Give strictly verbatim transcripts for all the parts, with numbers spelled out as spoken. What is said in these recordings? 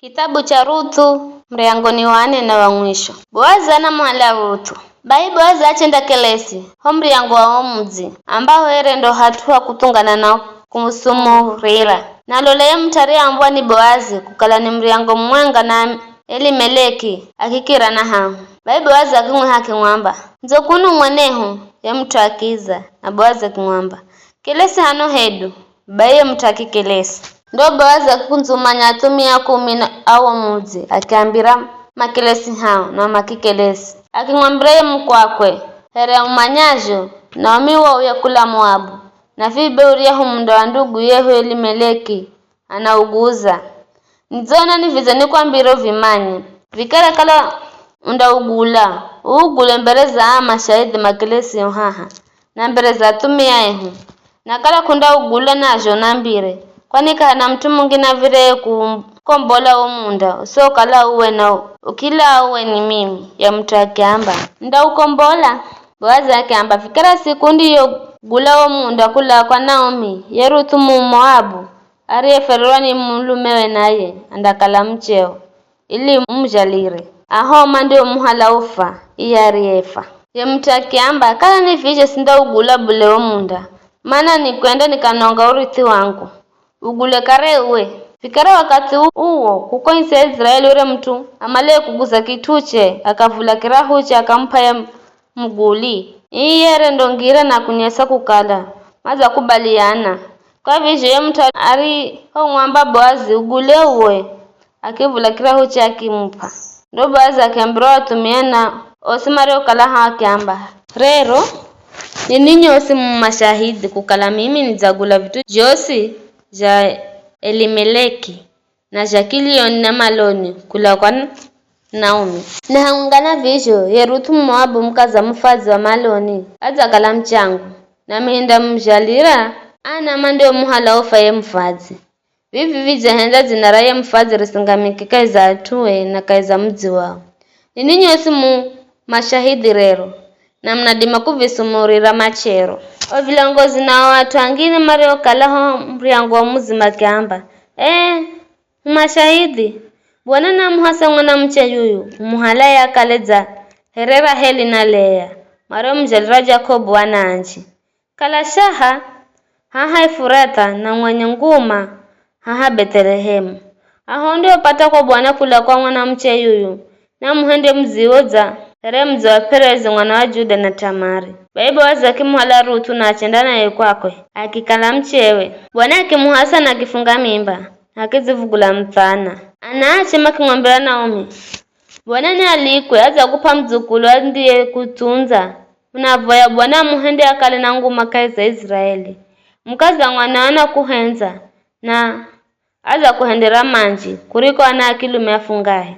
Kitabu cha Ruthu, muryango ni wa nne na wa mwisho. Boazi anamuhala Ruthu. Bai Boazi achenda Kelesi, ho muryango wa wo mudzi, ambaho here ndo hat'u ha kuthungana na kumusumurira. Na lola ye mut'u ariyeambwa ni Boazi kukala ni muryango mumwenga na Elimeleki akikira na hahu. Bai Boazi akimwiha akimwamba, "Ndzo kuno mwanehu." Ye mut'u akiza, na Boazi akimwamba, "Kelesi hano hedu." Bai ye mut'u akikelesi. Ndo Boazi akikundzumanya athumia kumi na a wo mudzi, akiambira makelesi hao, na makikelesi. Akimwambira ye mukwakwe, "Here umanyazho, Naomi wauya kula Moabu, na vivi be uryahu munda wa ndugu yehu Elimeleki anauguza. Nidzona nividze nikwambire uvimanye. Vikara kala undaugula, uugule mbere za aa mashahidhi makelesio haha, na mbere za athumia ehu. Na kala k'undaugula nazho unambire, kwani k'ahana mut'u mungine avireye kukombola wo munda usiokala uwe na ukila uwe ni mimi." Ye mut'u akiamba, "Ndaukombola." Boazi akiamba, "Vikara siku ndiyogula wo munda kula kwa Naomi, ye Ruthu Mumoabu, ariyefererwa ni mulumewe naye andakala mucheo, ili umuzhalire. Aho mandiyomuhala ufa, iye ariyefa." Ye mut'u akiamba, "Kala ni vizho sindaugula bule wo munda, mana nikwenda nikanonga urithi wangu. Ugule kare uwe. Vikara wakathi u-, uwo kuko isi ya Iziraeli ure mut'u amalaye kuguza kit'uche, akavula kirahuche akamup'a ye muguli. Ii yere ndo ngira na kunyesa kukala madzakubaliana." Kwa vizho ye mut'u arihomwamba Boazi, "Ugule uwe," akivula kirahuche akimup'a. Ndo Boazi akiambira o athumia na osi mariokala haho akiamba, "Rero, ninwi nyosi mu mashahidhi kukala mimi nidzagula vit'u zhosi zha Elimeleki na zha Kilioni na Maloni kula kwa Naomi. Na hamwenga na vizho, ye Ruthu Mumoabu mukaza mufadzi wa Maloni adzakala muchangu, nami nindamuzhalira ana mandiyomuhala ufa ye mufadzi. Vivi vidzahendza dzina ra ye mufadzi risingamike kahi za at'ue na kahi za mudzi wao. Ninwi nyosi mu mashahidhi rero, na munadima kuvisumurira machero." O vilongozi na o at'u angine mariokala ho muryango wa mudzi makiamba, "Ee, hu mashahidhi, Bwana namuhasa mwanamuche yuyu, humuhalaye akale dza here Raheli na Lea, mariomuzhalira Jakobu ana anji. Kala shaha, haha Efuratha na mwenye nguma, haha Bethelehemu. Aho ndiopata kwa Bwana kula kwa mwanamuche yuyu, namuhende mudziwo dza here mudzi wa Perezi mwana wa Juda na Tamari." Bai Boazi akimuhala Ruthu na achenda naye kwakwe, akikala muchewe. Bwana akimuhasa na akifunga mimba, akidzivugula mutsana. Anaache makimwambira Naomi, "Bwana nialikwe, adzakup'a mudzukulu andiyekutsundza. Unavoya Bwana amuhende akale na nguma kahi za Iziraeli. Mukaza mwanao anakuhendza, na adzakuhendera manji kuriko ana a kilume afungahe.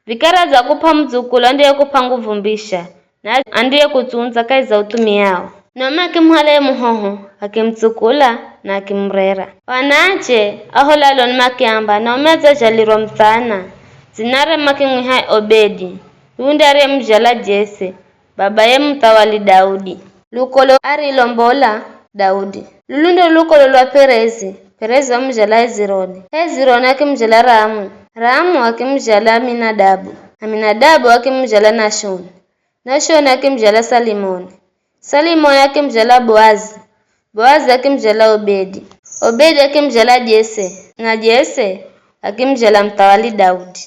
Vikara adzakup'a mudzukulu andiyekup'a nguvu mbisha, na andiyekutsundza kahi za uthumiao." Naomi akimuhala ye muhoho, akimutsukula, na akimurera. Wanaache a ho laloni makiamba, "Naomi adzazhalirwa mutsana, dzinare makimwiha Obedi, yuyu nde ariyemuzhala Jese, babaye muthawali Daudi. Lukolo arilombola Daudi." Lulu ndo lukolo lwa Perezi, Perezi wamuzhala Hezironi, Hezironi akimuzhala Ramu, Ramu akimuzhala Aminadabu, Aminadabu akimuzhala Nashoni, Nashoni akimuzhala Salimoni, Salimoni akimuzhala Boazi, Boazi akimuzhala Obedi, Obedi akimuzhala Jese, na Jese akimuzhala muthawali Daudi.